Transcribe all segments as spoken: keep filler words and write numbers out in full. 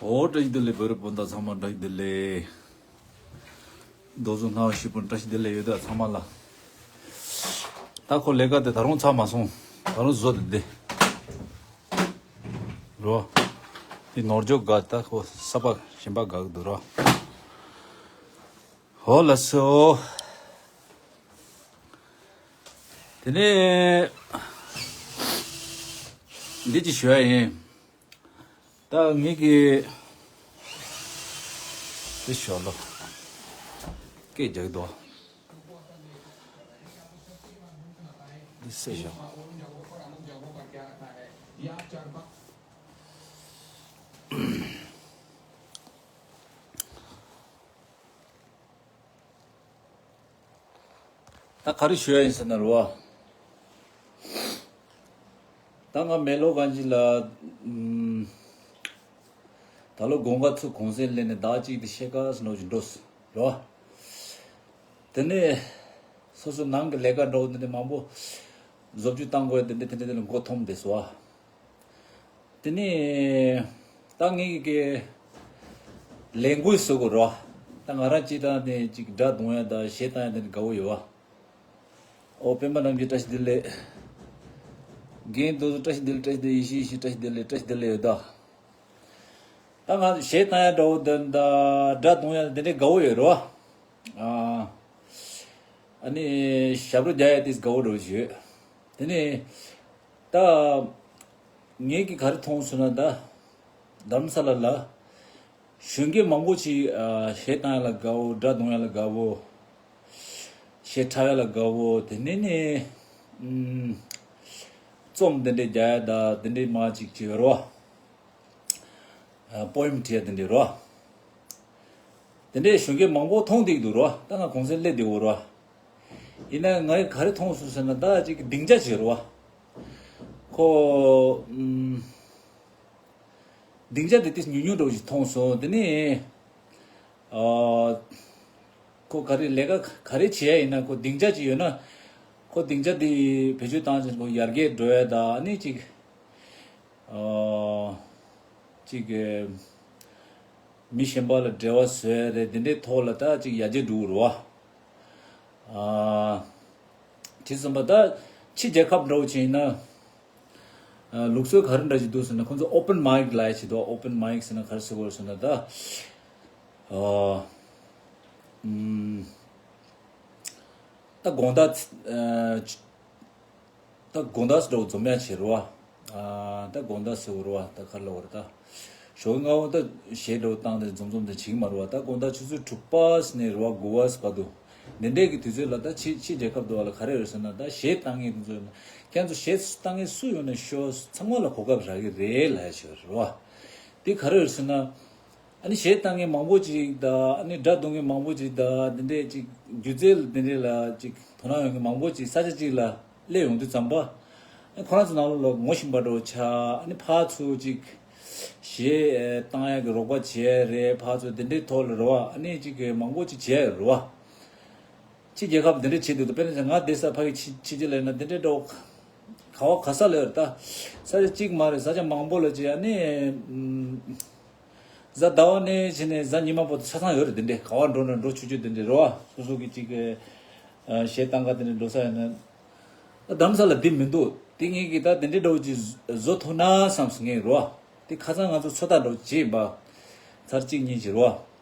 ཨོ་བཀྲ་ཤིས་བདེ་ལེགས། བོད་རིགས་སྤུན་ཟླ་ཚང་མ་བཀྲ་ཤིས་བདེ་ལེགས། རྡོ་རྫོང་སྣང་བ་ཞིག་པོ་བཀྲ་ཤིས་བདེ་ལེགས་ཡོད་ད་ཚང་མ་ལ། ད་ཁོ་ལས་ཀ་དེ་ད་རུང་ཚར་མ་སོང་། ད་རུང་བཟོ་དེ་བདེ་རོ། དེ་ནོར་འཇོག་དགའ་ད་ཁོ་ས་པ་གཞན་པ་དགའ་གི་འདུག་རོ། ཧོ་ལ་སོ། དེ་ནས་འདི་ཅི་ཞུ་ཡ་ཡིན། ད་ངེད་ཀྱི་འདི་ཞོ་ལོ་སྐད་རྒྱག་དོ། འདི་སེ་ཞོ། ད་ག་རེ་ཞུ་ཡ་ཡིན་ཟེར་ན་རོ། ད་ང་མེ་ལོ་གང་ཅི་ལ། ཨམ། ད་ལོ་དགོང་ཁ་ཚུར་གུང་སེང་ལེན་ནས་ཟླ་གཅིག་དེ་ཤེལ་དཀར་ཟེར་ནོ་ཅིག་འགྲོ་སོང་རོ། དེ་ནས་སོ་སོ་ནང་གི་ལས་ཀ་འགྲོ་འདི་འདྲ་མང་པོ་བཟོ་བཅོས་བཏང་དགོས་འདི་འདྲ་དེ་འདྲ་དེ་ལ་མགོ་འཐོམ་བསྡད་སོང་། དེ་ནས་ད་ངེད་ཀྱི་ལས་འགུལ་བཟོ་དགོས་རོ། ད་ང་རང་སྤྱི་བཏང་ནས་ཅིག་དགྲ་གདོང་ཡ་དང་གཞས་བཏང་ཡ་དེ་འདྲ་དགའ་བོ་ཡོད་བ། ཨོ་སྤེན་པ་རྣམ་རྒྱལ་བཀྲ་ཤིས་བདེ་ལེགས། རྒན་རྡོ་རྗེ་བཀྲ་ཤིས་བདེ་ལེགས། བཀྲ་ཤིས་བདེ་ལེགས། ཡེ་ཤེས་ཡེ་ཤེས་བཀྲ་ཤིས་བདེ་ལེགས། བཀྲ་ཤིས་བདེ་ལེགས་ཡོད་ད། ད་ང་གཞས་བཏང་ཡ་འདྲ་བོ་དེ་འདྲ་དགྲ་གདོང་ཡ་དེ་འདྲ་དགའ་བོ་ཡོད་རོ། ཨ། ཨ་ནི་ཞབས་བྲོ་རྒྱག་ཡ་དེ་དགའ་བོ་འདྲ་བོ་ཞིག་ཡོད། དེ་ནས་ད་ངེད་ཀྱིས་ག་རེ་མཐོང་སོང་ན་ད་རྡ་རམ་ས་ལ་ལ་གཞོན་སྐྱེས་མང་པོ་ཅིག་ཨ། གཞས་བཏང་ཡ་ལ་དགའ་བོ། སྒྲ་གཏོང་ཡ་ལ་དགའ་བོ། གཞས་འཁྲབ་ཡ་ལ་དགའ་བོ། དེ་ནས་ནི་ཨུམ། རྩོམ་དེ་འདྲས་རྒྱག་ཡ་ད་དེ་འདྲས་མ་ཅིག་ཅིག་ཡོད་རོ། ཨ། པོ་ཨེམ་བྲིས་ཡ་དེ་འདྲས་རོ། དེ་འདྲས་གཞོན་སྐྱེས་མང་པོ་མཐོང་བསྡད་འདུག་རོ། ད་ང་གུང་སེང་སླེབས་བསྡད་ཡོད་རོ། ཡིན་ན་ང་ག་རེ་མཐོང་སོང་ཟེར་ན་ད་ཅིག་སྡིངས་ཆ་ཅིག་རོ། ཁོ་ཨུམ། སྡིངས་ཆ་དེ་ཏིས་ཉུང་ཉུང་འདྲ་བོ་ཞིག་མཐོང་སོང་། དེ་ནས་ཨ། ཁོ་ག་རེ་ལས་ཀ་ག་རེ་བྱེད་ཡ་ཡིན་ན་ཁོ་སྡིངས་ཆ་ཅིག་ཡོད་ན། ཁོ་སྡིངས་ཆ་དེ་བེད་སྤྱོད་བཏང་ཕྱིན་ཁོ་ཡར་རྒྱས་འགྲོ་ཡ་ད་ཨ་ནི་ཅིག་ཨ། ཅིག་མི་གཞན་པ་ལ་འབྲེལ་བ་བཟོ་ཡ་རེད། དེ་འདྲའི་ཐོག་ལ་ད་ཅིག་ཡར་རྒྱས་འགྲོ་གི་རེད་བ། ཨ། དེ་ཙམ་པ་ད་ཕྱི་རྒྱལ་ཁབ་འདྲ་བོ་ཅིག་ཡིན་ན། ཨ། ལུགས་སྲོལ་ག་རེ་འདྲ་ཞིག་འདུག་ཟེར་ན་ཁོང་ཚོ་ཨོ་པན་མའིག་ལབ་ཡ་ཞིག་འདུག་ཨོ་པན་མའིག་ཟེར་ན་ག་རེ་ཟེར་དགོས་ཟེར་ན་ད། ཨ། ཨུམ། ད་དགོང་དག་ཨ། ད་དགོང་དག་འདྲ་བོ་འཛོམས་ཡ་བྱེད་རོ། ཨ། ད་དགོང་དག་ཟེར་བ་རོ། ད་ག་རེ་ལབ་དགོས་རེད་ད། ཞོགས་ཀས་སྔ་པོ་ད་གཞས་འདྲ་བོ་བཏང་སྟེ་འཛོམས་འཛོམས་དེ་བྱེད་ཀྱི་མ་རེད་བ། ད་དགོང་དག་ཆུ་ཚོད་དྲུག་པ་ནས་རེད་བ། དགུ་པ་བར་དུ། འདི་འདྲས་ཀྱི་དུས་ཚོད་ལ་ད་ཕྱི་ཕྱི་རྒྱལ་ཁབ་འདྲ་བ་ལ་ག་རེ་ཡོད་ཟེར་ན་ད་གཞས་བཏང་མཁན་དེ་ཚོ་ཡོད་ན། ཁྱེད་ཚོ་གཞས་བཏང་མཁན་སུ་ཡོད་ན་ཤོག་ཚང་མ་ལ་གོ་སྐབས་རག་གི་རེད་ལབ་ཡ་ཞིག་རེད་བ། དེ་ག་རེ་ཡོད་ཟེར་ན། ཨ་ནི་གཞས་བཏང་མཁན་མང་པོ་ཅིག་དང་། ཨ་ནི་སྒྲ་རྡུང་མཁན་མང་པོ་ཅིག་དང་། འདི་འདྲས་ཅིག་སྒྱུ་རྩལ་འདི་འདྲས་ལ་ཅིག་དོ་སྣང་ཡོད་མཁན་མང་པོ་ཅིག་ས་ཆ་ཅིག་ལ་སླེབས་ཡོང་དུས་ཙམ་པ། ཨ་ནི་ཁོ་རང་ཚོ་ནང་ལོགས་ལ་ངོ་ཤེས་པ་འདྲ་བོ་ཆགས། ཨ་ནི་ཕར་ཚུར་ཅིག་གཞས་བཏང་ཡག་གི་རོགས་པ་བྱས་རེད། ཕར་ཚུར་འདི་འདྲས་ཐོག་ལ་རེད་བ། ཨ་ནི་ཅིག་མང་པོ་ཅིག་བྱས་རེད་བ། ཕྱི་རྒྱལ་ཁབ་འདི་འདྲ་བྱེད་འདུག་དཔེར་ན་ང་བསྡད་ས་ཕ་གི་ཕྱི་ཕྱི་རྒྱལ་ལ་ཡིན་ན་འདི་འདྲའི་འདྲ་བོ་ག་བ་ག་ས་ལ་ཡོད་རེད་ད། ས་ཆ་གཅིག་མ་རེད། ས་ཆ་མང་པོ་ལ་བྱེད་ཡ་ནི། ཨམ། གཟའ་ཟླ་བ་ནས་བྱས་ནས་གཟའ་ཉི་མ་བར་དུ་ཆ་ཚང་ཡོད་རེད། འདི་འདྲའི་ག་བ་འགྲོ་ན་འགྲོ་ཆོག་ཆོག་འདི་འདྲའི་རེད་བ། སོ་སོ་གི་གཅིག་གི་ཨ། གཞས་བཏང་ག་འདི་འདྲ་འགྲོ་ས་ཡོད་ན། ད་རྡ་རམ་ས་ལ་འདི་མི་འདུག་དེ་ངེད་ཀྱིས་ད་འདི་འདྲའི་འདྲ་བོ་ཅིག་བཟོ་ཐུབ་ན་བསམ་སོང་ངས་རེད་བ། དེ་ཁ་སང་ང་ཚོ་ཚོད་ལྟ་འདྲ་བོ་བྱས་ཡིན་པ། ཚར་གཅིག་གཉིས་ཅིག་རེད་བ།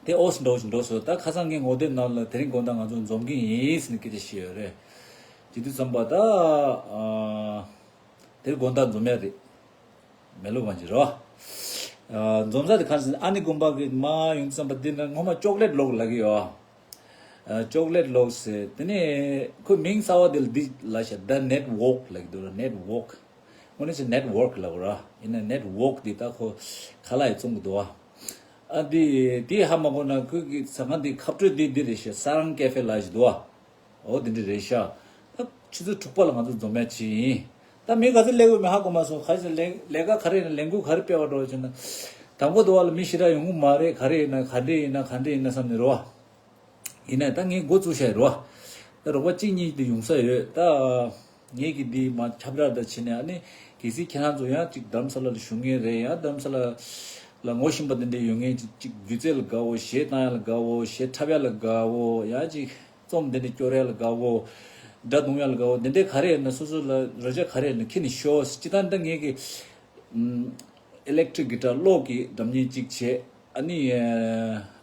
དེ་ཨོ་སི་འགྲོ་བཞིན་འགྲོ་སོང་། ད་ཁ་སང་ངའི་ངོ་དེབ་ནང་ལ་དེ་རིང་དགོང་དག་ང་ཚོ་འཛོམས་ཀྱི་ཡིན་ཟེར་ནས་སྐད་ཆ་བཤད་ཡོད་རེད། དེ་དུས་ཙམ་པ་ད། ཨ། དེ་རིང་དགོང་དག་འཛོམས་ཡ་རེད། མེ་ལོ་གང་ཅི་རོ། ཨ། འཛོམས་ས་དེ་གང་ཟེར་ན་ཨ་ནི་དགོན་པ་གི་མར་ཡོང་དུས་ཙམ་པ་འདི་ན་སྔོན་མ་ཅོག་ལེཊ་ལོག་ལབ་ཀྱི་ཡོད། ཨ། ཅོག་ལེཊ་ལོག་ཟེར། དེ་ནས་ཁོའི་མིང་གསར་པ་དེ་ལ་འདི་ལབ་ཤག The Network་ལབ་ཀྱི་འདུག་ར། Network། དངོས་གནས་ཀྱི་network་ལབ་ར། ཡིན་ན་network་འདི་ད་ཁོ་ཁ་ལག་ཡིས་བཙོང་གི་འདུག་བ། ཨ། འདི་འདི་ཧ་མ་གོ་ན་ཁོས་ཀྱི་ཟ་ཁང་འདི་ཁ་སྤྲོད་འདི་འདི་རེད་ཤག་སརང་ཀེ་ཧྥེ་ལབ་ཞིག་འདུག་བ། འོ་འདི་འདྲ་རེད་ཤག་ད་ཆུ་ཚོད་དྲུག་པ་ལ་ང་ཚོ་འཛོམས་ཡ་ཅིག་ཡིན། ད་མི་ག་ཚོད་སླེབས་ཡོད་མེད་ཧ་གོ་མ་སོང་། ག་ཚོད་ལས་ལས་ཀ་ག་རེ་ཡིན་ན། ལས་འགུལ་ག་རེ་སྤེལ་བ་འགྲོ་བ་བྱས་ན། དང་པོ་དུ་བ་ལ་མི་ཞེ་དྲག་ཡོང་གི་མ་རེད། ག་རེ་ཡིན་ན་ག་འདྲ་ཡིན་ན་ག་འདྲ་ཡིན་ན་བསམ་ནས་རོ། ཡིན་ནའི་ད་ངས་འགོ་བཙུགས་བཞག་ཡོད་རེད་བ། ད་རོགས་པ་གཅིག་གཉིས་དེ་ཡོང་ས་ཡོད་ད། ངས་ཀྱི་འདི་མ་ཁྱབ་བསྒྲགས་ད་བྱས་ནས། ཨ་ནི་གལ་སྲིད་ཁྱེད་རང་ཚོ་ཡང་ཅིག་རྡ་རམ་ས་ལ་ལ་བཞུགས་མཁན་རེད། ཡང་རྡ་རམ་ས་ལ་ ལ་ངོ་ཤེས་པ་དེ་འདྲ་ཡོད་མཁན་ཅིག་ཅིག་སྒྱུ་རྩལ་ལ་དགའ་བོ། གཞས་བཏང་ཡ་ལ་དགའ་བོ། གཞས་འཁྲབ་ཡ་ལ་དགའ་བོ། ཡང་ཅིག་རྩོམ་དེ་འདྲ་སྐྱོར་ཡ་ལ་དགའ་བོ། སྒྲ་རྡུང་ཡ་ལ་དགའ་བོ། དེ་འདྲ་ག་རེ་ཡོད་ན། སོ་སོ་ལ་རོལ་ཆ་ག་རེ་ཡོད་ན་ཁྱེར་ནས་ཤོག། སྤྱིར་བཏང་འདི་ངས་ཀྱི་ཨམ་electric guitar གློག་གི་སྒྲ་སྙན་གཅིག་བྱས། ཨ་ནི་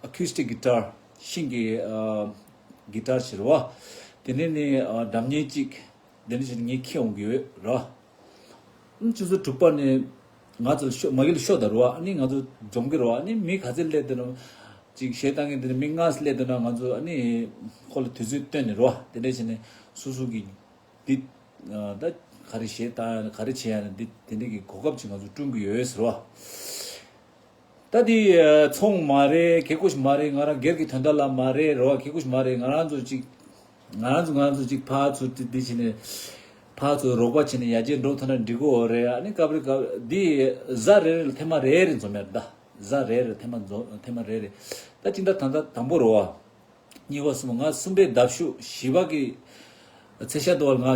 ཨ་acoustic guitar ཤིང་གི་ཨ་guitar ཞིག་རེད་བ། དེ་ནས་ནི་ཨ་སྒྲ་སྙན་གཅིག་དེ་འདྲ་ཞིག་ངས་ཁྱེར་འོང་གི་ཡོད་ར། ཨ་ཆུ་ཚོད་དྲུག་པ་ནས་ང་ཚོ་ལ་ཤོ་མ་གི་ལ་ཤོ་ད་རུ་བ། ཨ་ནི་ང་ཚོ་འཛོམས་ཀྱི་རུ་བ། ཨ་ནི་མི་ག་ཚོད་སླེབས་འདུག་ན། ཅིག་གཞས་བཏང་མཁན་དེ་ནི་མི་ལྔ་སླེབས་འདུག་ན། ང་ཚོ་ཨ་ནི་ཁོ་ལ་དུས་ཚོད་སྟོན་ནས་རུ་བ། དེ་འདྲ་བྱས་ནས་སོ་སོ་གི་འདི་ད་ག་རེ་གཞས་བཏང་ཡ་ན། ག་རེ་བྱེད་ཡ་ན། འདི་དེ་འདྲ་གི་གོ་སྐབས་ཅིག་ང་ཚོ་བསྐྲུན་གྱི་ཡོད་ཟེར་བ། ད་འདི་ཚོང་མ་རེད། གལ་ཁུ་ཞིག་མ་རེད། ང་རང་སྒེར་གྱི་དོན་དག་ལ་མ་རེད་རོ། གལ་ཁུ་ཞིག་མ་རེད། ང་རང་ཚོ་ཅིག་ང་རང་ཚོ་ང་རང་ཚོ་ཅིག་ཕར་ཚུར་འདི་འདི་བྱས་ནས། ཕར་ཚུར་རོགས་པ་བྱས་ནས་ཡར་རྒྱས་འགྲོ་ཐུབ་ན་འགྲིག་གི་ཡོད་རེད། ཨ་ནི་སྐབས་རེ་སྐབས་འདི་གཟའ་རེ་རེ་ལ་ཐེངས་མ་རེ་རེ་འཛོམས་ཡ་རེད་ད། གཟའ་རེ་རེ་ཐེངས་མ་འཛོམས་ཐེངས་མ་རེ་རེ། ད་སྤྱི་ཟླ་ད་ལྟ་དང་པོ་རེད་བ། གཉིས་པ་གསུམ་པ། ང་གསུམ་པའི་ཟླ་གཞུག་བཞི་པ་གི་ཚེས་ཤར་དུ་བར་ང་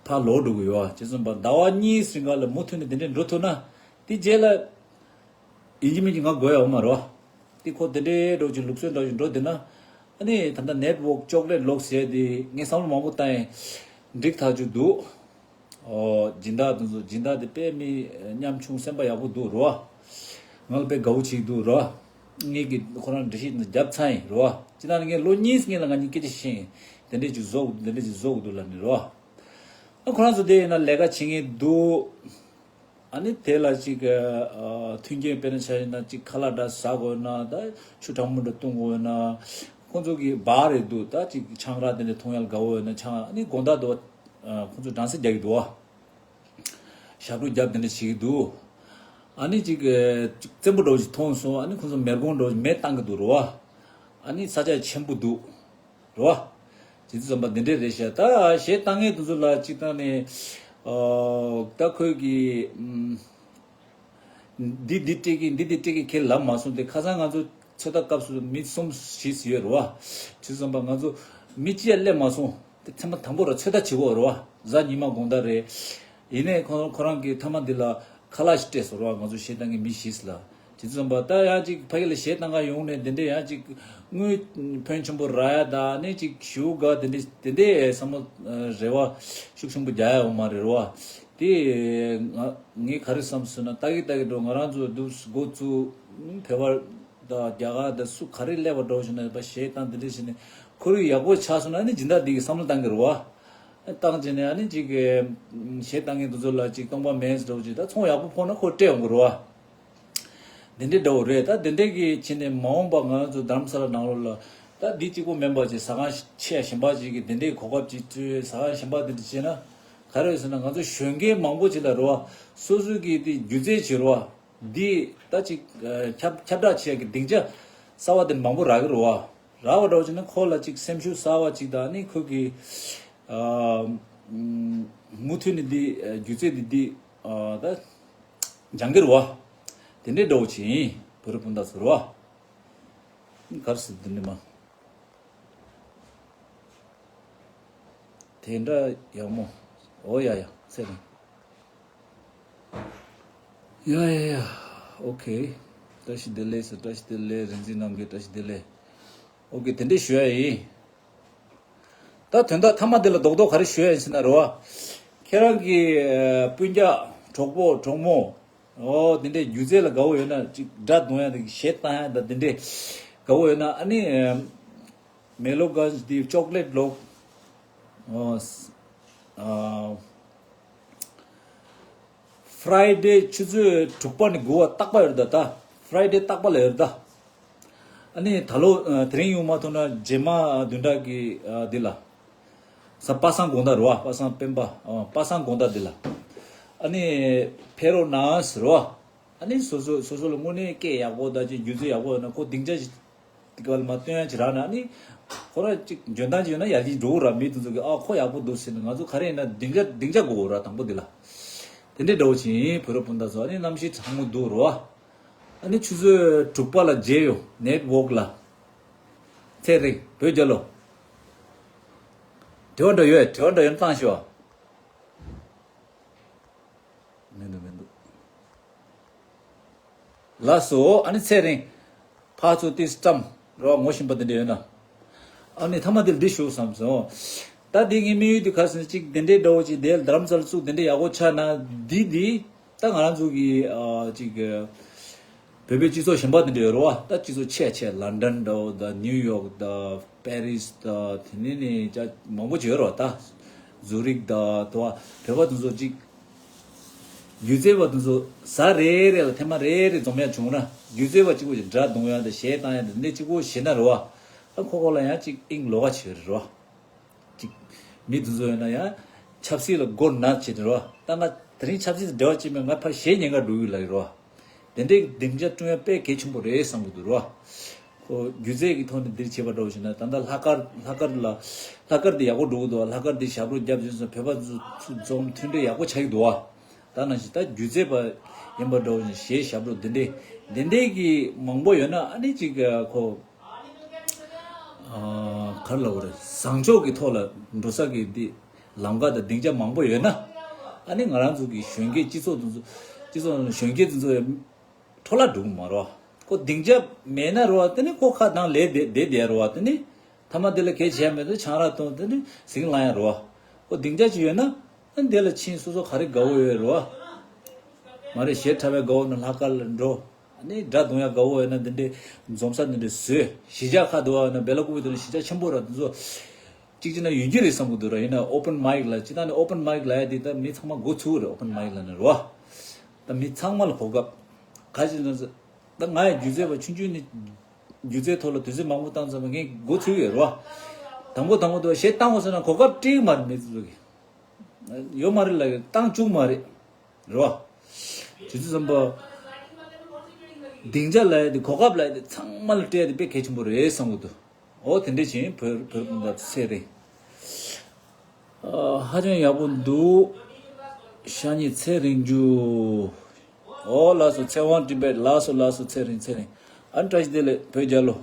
ཕར་ལོག་འགྲོ་གི་ཡོད་བ། བྱས་ཙང་ཟླ་བ་གཉིས་རིང་ག་ལ་མུ་མཐུད་ནས་དེ་འདྲས་འགྲོ་ཐུབ་ན། དེ་རྗེས་ལ་ཡིན་གཅིག་མིན་གཅིག་ང་དགོས་ཡ་ཡོད་མ་རེད་བ། དེ་ཁོ་དེ་འདྲས་འགྲོ་ཅིག་ལུགས་སྲོལ་འདྲ་ཞིག་འགྲོ་བསྡད་ན། ཨ་ནི་ད་ལྟ་network chocolate lock ཟེར་དེ་ངས་བསམ་བློ་མང་པོ་བཏང་ཡིན། འགྲིག་ཐག་ཆོད་འདུག། ཨོ། སྦྱིན་བདག་དེ་ཚོ། སྦྱིན་བདག་དེ་དཔེ་མི་ཉམ་ཆུང་སེམས་པ་ཡག་པོ་འདུག་རོ། ང་ལ་དཔེ་དགའ་བོ་བྱེད་ཀྱི་འདུག་རོ། ངས་ཀྱི་ཁོ་རང་འགྲེལ་བཤད་འདི་བརྒྱབ་ཚར་ཡིན་རོ། སྤྱིར་བཏང་ངས་ལོ་གཉིས་སྔོན་ལ་ང་གཉིས་སྐད་ཆ་བཤད་ཡིན། དེ་འདྲས་ཅིག་བཟོ་དགོས། དེ་འདྲས་ཅིག་བཟོ་དགོས་འདུག་ལབ་ནས་རོ། ཨ་ཁོ་རང་ཚོ་དེ་ཡིན་ན་ལས་ཀ་བྱེད་མཁན་འདུག། ཨ་ནི་དེ་ལ་ཅིག་ཨ་མཐུན་རྐྱེན་དཔེར་ན་ཆ་བཞག་ན་ཅིག་ཁ་ལག་འདྲ་ཟ་དགོས་ན། ད་ཆུ་གྲང་མོ་འདྲ་བཏུང་དགོས་ན། ཁོང་ཚོ་གི་བར་རེད་འདུག། ད་ཅིག་ཆང་རག་དེ་འདྲ་འཐུང་ཡ་ལ་དགའ་བོ་ཡོད་ན་ཆང་། ཨ་ནི་དགོང་དག་དུ་ཨ་ཁོང་ཚོ་སྦྲང་རྩི་རྒྱག་གི་འདུག་བ། ཞབས་བྲོ་རྒྱབ་དེ་འདྲ་བྱེད་ཀྱི་འདུག། ཨ་ནི་ཅིག་ཨ་ཅིག་བཙན་པོ་འདྲ་བོ་ཞིག་མཐོང་སོང་། ཨ་ནི་ཁོང་ཚོ་མེ་སྒོང་འདྲ་བོ་ཞིག་མེ་བཏང་གི་འདུག་རེད་བ། ཨ་ནི་ས་ཆ་ཆེན་པོ་འདུག་རེད་བ། བྱས་ཙང་བ་འདི་འདྲས་རེད་ཤག། ད་གཞས་བཏང་མཁན་དེ་ཚོ་ལ་ཅིག་བཏང་ནས། ཨོ། ད་ཁོས་ཀྱི་ཨམ། འདི་འདི་སྤྲད་ཀྱི། འདི་འདི་སྤྲད་ཀྱི་ཁྱེད་ལབ་མ་སོང་སྟེ། ཁ་སང་ང་ཚོ་ཚོད་ལྟ་སྐབས་སུ་མི་གསུམ་བཞི་ཡོད་རེད་བ། བྱས་ཙང་བ་ང་ཚོ་མི་གཅིག་ཡང་སླེབས་མ་སོང་སྟེ། ཚང་མ་དང་པོ་ར་ཚོད་ལྟ་བྱེད་དགོས་རེད་བ། གཟའ་ཉི་མ་དགོང་དག་རེད། ཡིན་ནའི་ཁོ་ཁོ་རང་གིས་མཐའ་མ་འདི་ལ་ཁ་ལག་ཞིག་སྤྲད་སོང་རེད་བ། ང་ཚོ་གཞས་བཏང་མཁན་མི་བཞི་ལ། བྱས་ཙང་བ་ད་ཡང་ཅིག་ཕ་གི་ལ་གཞས་བཏང་ག་ཡོང་ནས་དེ་འདྲས་ཡང་ཅིག་དངུལ་ཕོན་ཆེན་པོ་རག་ཡ་ད་ནི་ཅིག་ཞུ་ག་དེ་འདྲས་དེ་འདྲས་བསམ་བློ་རེ་བ་ཤུགས་ཆེན་པོ་རྒྱག་ཡ་ཡོད་མ་རེད་བ། དེ་ང་ངས་ག་རེ་བསམ་སོང་ན། ད་གི་ད་གི་འགྲོ་ང་རང་ཚོ་འདུག་འགོ་བཙུགས། བོད་པ་དང་རྒྱ་གར་དང་སུ་ག་རེ་སླེབས་པ་འགྲོ་བཞིན་ན་པ་གཞས་བཏང་དེ་འདྲས་བྱས་ནས་ཁོར་ཡུག་ཡག་པོ་ཆགས་སོང་ན་ནི་སྦྱིན་བདག་འདི་གི་བསམ་བློ་བཏང་གི་རེད་བ། བཏང་བྱས་ནས་ཨ་ནི་ཅིག་གི་གཞས་བཏང་མཁན་དེ་ཚོ་ལ་ཅིག་སྟོང་པ་མེད་འགྲོ་ཅིག། ད་ཚོང་ཡག་པོ་ཕོག་ན་ཁོ་སྤྲད་ཡོང་གི་རེད་བ། དེ་འདྲའི་འདྲ་བོ་རེད། ད་དེ་འདྲའི་གི་བྱས་ནས་མ་འོངས་པ་ང་ཚོ་རྡ་རམ་ས་ལ་ནང་ལོགས་ལ་ད་འདི་གཅིག་པོ་མིན་པ་ཅིག་ཟ་ཁང་ཆེ་གཞན་པ་ཅིག་གི་དེ་འདྲའི་གོ་སྐབས་ཅིག་སྤྲད། ཟ་ཁང་གཞན་པ་དེ་འདྲ་བྱས་ན་ག་རེ་ཟེར་ན། ང་ཚོ་གཞོན་སྐྱེས་མང་པོ་ཅིག་ལ་རེད་བ། སོ་སོ་གི་དེ་སྒྱུ་རྩལ་བྱེད་རེད་བ། འདི་ད་ཅིག་ཨ་ཁྱབ་ཁྱབ་བསྒྲགས་བྱེད་ཡ་གི་སྡིངས་ཆ་གསར་བ་དེ་མང་པོ་རག་གི་རེད་བ། རག་པ་འདྲ་བོ་བྱས་ན་ཁོ་ལ་ཅིག་སེམས་ཤུགས་གསར་བ་ཅིག་དང་། ཨ་ནི་ཁོ་གི་ཨ་མུ་མཐུད་ནས་འདི་ཨ་སྒྱུ་རྩལ་འདི་འདི་ཨ་ད་སྦྱང་གི་རེད་བ། དེ་འདྲའི་འདྲ་བོ་ཅིག་ཡིན། བོད་རིགས་སྤུན་ཟླ་ཚོ་རེད་བ། ག་རེ་ཟེར། འདི་འདྲ་མ། དེ་འདྲ་ཡག་མོ། ཨོ་ཡ་ཡ། ཚེ་རིང་། ཡ་ཡ་ཡ། ཨོ་ཁེ། བཀྲ་ཤིས་བདེ་ལེགས་ཟེར། བཀྲ་ཤིས་བདེ་ལེགས། རིག་འཛིན་རྣམ་རྒྱལ་བཀྲ་ཤིས་བདེ་ལེགས། ཨོ་ཁེ། དེ་འདྲས་ཞུ་ཡ་ཡིན། ད་དོན་དག་མཐའ་མ་དེ་ལ་རྡོག་རྡོག་ག་རེ་ཞུ་ཡ་ཡིན་ཟེར་ན་རེད་བ། ཁྱེད་རང་གི་ཨ་སྤུན་ཀྱག་གྲོགས་པོ་གྲོགས་མོ། ཨོ་དེ་འདྲས་སྒྱུ་རྩལ་ལ་དགའ་བོ་ཡོད་ན། ཅིག་སྒྲ་རྡུང་ཡ་དང་གཞས་བཏང་ཡ་དང་དེ་འདྲས་དགའ་བོ་ཡོད་ན། ཨ་ནི་ཨ་མེ་ལོ་གྷན་ཇི་དེ་ཅོག་ལེཊ་ལོག། ཨོ་ཨ། ཕ་རའི་ཌེ་ཆུ་ཚོད་དྲུག་པ་ནས་དགུ་པ་རྟག་པར་ཡོད་རེད་ད། ཕ་རའི་ཌེ་རྟག་པར་ལ་ཡོད་རེད་ད། ཨ་ནི་ད་ལོ་ཨ་དེ་རིང་ཡོང་མ་ཐུབ་ན་རྗེས་མ་བདུན་ཕྲག་གི་ཨ་འདི་ལ། གཟའ་པ་སངས་དགོང་དག་རེད་བ། པ་སངས་སྤེན་པ། ཨ་པ་སངས་དགོང་དག་འདི་ལ། ཨ་ནི་ཕེབས་རོགས་གནང་ཟེར་བ། ཨ་ནི་སོ་སོ་སོ་སོ་ལ་དངོས་གནས་སྐད་ཡག་པོ་དང་ཅིག་སྒྱུ་རྩལ་ཡག་པོ་ཡོད་ན། ཁོ་སྡིངས་ཆ་ཞིག་དེ་ག་ལ་མ་སྟོན་ཡ་ཅིག་རག་ན། ཨ་ནི་ཁོ་རང་ཅིག་འཇོན་ཐང་ཅིག་ཡོད་ན་ཡར་རྒྱས་འགྲོ་གི་ར། མི་དེ་ཚོ་གིས་ཨ་ཁོ་ཡག་པོ་འདུག་ཟེར་ནས། ང་ཚོ་ག་རེ་ཡིན་ན་སྡིངས་ཆ་སྡིངས་ཆ་དགོས་ར། དང་པོ་འདི་ལ། དེ་འདྲའི་འདྲ་བོ་ཅིག་ཡིན། བོད་རིགས་སྤུན་ཟླ་ཚོ། ཨ་ནི་གནམ་གཤིས་གྲང་མོ་འདུག་རོ། ཨ་ནི་ཆུ་ཚོད་དྲུག་པ་ལ་མཇལ་ཡོང་། ནེཊ་ཝོག་ལ། ཚེ་རིང་བོད་རྒྱལ་ལོ། དྲི་བ་འདྲ་ཡོད། དྲི་བ་འདྲ་ཡོད་ན་བཏང་ཤོག། མི་འདུག་མི་འདུག། ལགས་སོ། ཨ་ནི་ཚེ་རིང་། ཕར་ཚུར་ཏིས་བཀྲམ་རོགས་ངོ་ཤེས་པ་དེ་འདྲ་ཡོད་ན། ཨ་ནི་མཐའ་མ་དེ་ལ་འདི་ཞུ་བསམ་སོང་། ད་དེ་ངའི་དམིགས་ཡུལ་དེ་ག་རེ་ཟེར་ན་ཅིག་དེ་འདྲའི་འདྲ་བོ་ཅིག་དེ་ལ་རྡ་རམ་ས་ལ་བཙུགས་དེ་འདྲའི་ཡག་པོ་ཆགས་ན་འདི་འདི་ད་ང་རང་ཚོ་གི་ཨ་ཅིག་བོད་པའི་སྤྱི་ཚོགས་གཞན་པ་དེ་འདྲ་ཡོད་རེད་བ། ད་སྤྱི་ཚོགས་ཆེ་ཆེ་ལན་ཌན་འདྲ་བོ་དང་ནིའུ་ཡོག་དང་པེ་རིས་དང་དེ་ནས་ནི་ཅ་མང་པོ་ཅིག་ཡོད་རེད་བ། ད་ཛུ་རིག་དང་དེ་བ་བོད་པ་དེ་ཚོ་ཅིག་སྒྱུ་རྩལ་པ་དེ་ཚོ་གཟའ་རེ་རེ་ལ་ཐེངས་མ་རེ་རེ་འཛོམས་ཡ་བྱུང་ན་སྒྱུ་རྩལ་པ་གཅིག་པོ་ཞིག་སྒྲ་རྡུང་ཡ་དང་གཞས་བཏང་ཡ་དང་འདི་གཅིག་པོ་ཞིག་ན་རེད་བ། ཨ་ཁོ་ཁོ་ལ་ཡང་གཅིག་དབྱིངས་ལོག་ག་བྱེད་རེད་བ། གཅིག་མི་དེ་ཚོ་ཡོད་ན་ཡང་ཆབ་སྲིད་ལ་མགོ་ན་བྱེད་རེད་བ། ད་ང་དེ་རིང་ཆབ་སྲིད་དང་འབྲེལ་བ་བྱེད་མེད། ང་ཕར་གཞས་ཉན་ག་འགྲོ་གི་ལ་ཡོད་རེད་བ། དེ་འདྲའི་སྡིངས་ཆ་བསྐྲུན་ཡ་དཔེ་གལ་ཆེན་པོ་རེད་བསམ་གི་འདུག་རེད་བ། ཁོ་སྒྱུ་རྩལ་གྱི་ཐོག་ནས་འདིར་བྱེད་པ་འདྲ་བོ་ཞིག་ན་ད་ལྟ་ལྷག་དཀར་ལྷག་དཀར་ལ་ལྷག་དཀར་དེ་ཡག་པོ་འགྲོ་གི་འདུག་ལྷག་དཀར་དེ་ཞབས་བྲོ་རྒྱབ་བྱས་སོང་བོད་པ་ཚོ་འཛོམས་མཐུན་སྒྲིལ་ཡག་པོ་ཆགས་ཀྱི་འདུག་བ། ད་ནང་བཞིན་ད་སྒྱུ་རྩལ་པ་ཡིན་པ་འདྲ་བོ་ཞིག་གཞས་ཞབས་བྲོ་འདི་འདྲའི་འདི་འདྲའི་གི་མང་པོ་ཡོད་ན་ཨ་ནི་ཅིག་ཁོ་ག་རེ་ལབ་དགོས་རེད། བཟང་ཕྱོགས་ཀྱི་ཐོག་ལ་འགྲོ་ས་གི་འདི་ལམ་ཁ་དང་སྡིངས་ཆ་མང་པོ་ཡོད་ན་ཨ་ནི་ང་རང་ཚོ་གི་གཞོན་སྐྱེས་སྤྱི་ཚོགས་འདི་ཚོ་སྤྱི་ཚོགས་ནང་གཞོན་སྐྱེས་འདི་ཚོ་འཕྲོ་བརླག་འགྲོ་གི་མ་རེད་བ། ཁོ་སྡིངས་ཆ་མེད་ན་རེད་བ། དེ་ནི་ཁོ་ཁ་ནང་ལས་བསྡད་བསྡད་བསྡད་རེད་བ། དེ་ནི་མཐའ་མ་དེ་ལ་གལ་ཆེ་ཡ་མེད་དུ་ཆང་རག་འཐུང་དེ་ནི་ཟིང་ལངས་ཡ་རེད་བ། ཁོ་སྡིངས་ཆ་ཅིག་ཡོད་ན་ཨ་ནི་དེ་ལ་ཕྱིན་སོ་སོ་ག་རེ་དགའ་བོ་ཡོད་རེད་བ། མ་རེད་གཞས་འཁྲབ་པའི་དགའ་བོ་ན་ལྷག་དཀར་ལ་འགྲོ། ཨ་ནི་སྒྲ་རྡུང་ཡ་དགའ་བོ་ཡོད་ན་འདི་འདྲའི་འཛོམས་ས་འདི་འདྲའི་བཟོས། གཞིས་ཆགས་ཁག་འདུག་བ་ཡོད་ན་སྦེ་ལ་ཀུ་བི་དེ་ལ་གཞིས་ཆགས་ཆེན་པོ་ར་དེ་ཚོ་གཅིག་བྱས་ན་ཡོང་གི་རེད་བསམ་གི་འདུག་ར། ཡིན་ན་ཨོ་པན་མའིག་ལ་སྤྱིར་བཏང་ནས་ཨོ་པན་མའིག་ལ་ཡ་དེ་ད་མི་ཚང་མ་འགོ་ཚུགས་རེད། ཨོ་པན་མའིག་ལ་ནི་རེད་བ། ད་མི་ཚང་མ་ལ་གོ་སྐབས་ག་ཅི་ན་ད་ང་ཡང་སྒྱུ་རྩལ་པ་ཆུང་ཆུང་ནས་སྒྱུ་རྩལ་ཐོག་ལ་དུས་ཚོད་མང་པོ་བཏང་ཙམ་པ་ངས་འགོ་ཚུགས་ཡོད་རེད་བ། དང་པོ་དང་པོ་དུ་གཞས་བཏང་བ་སོང་ན་གོ་སྐབས་སྤྲད་གི་མ་རེད། མི་ཚོ་གི་ཡོད་མ་རེད་ལ་བཏང་བཅུག་མ་རེད། རེད་བ། དུས་ཚོད་ཙམ་པ་སྡིངས་ཆ་ལ་ཡ་དེ་གོ་སྐབས་ལ་ཡ་དེ་ཚང་མ་ལ་སྤྲད་དེ་དཔེ་གལ་ཆེན་པོ་རེད་བསམ་གི་འདུག་འོ་དེ་འདྲས་ཅིག་བོད་བོད་ཀུན་ད་ཚེ་རིང་། ཨ། ཧ་ཅང་ཡག་པོ་འདུག་ཤ་ཉེ་ཚེ་རིང་ཇུ། ཨོ་ལགས་སོ་ཚེ་དབང་ཊི་བེཊ། ལགས་སོ་ལགས་སོ་ཚེ་རིང་ཚེ་རིང་། ཨ་ནི་བཀྲ་ཤིས་བདེ་ལེགས་བོད་རྒྱལ་ལོ།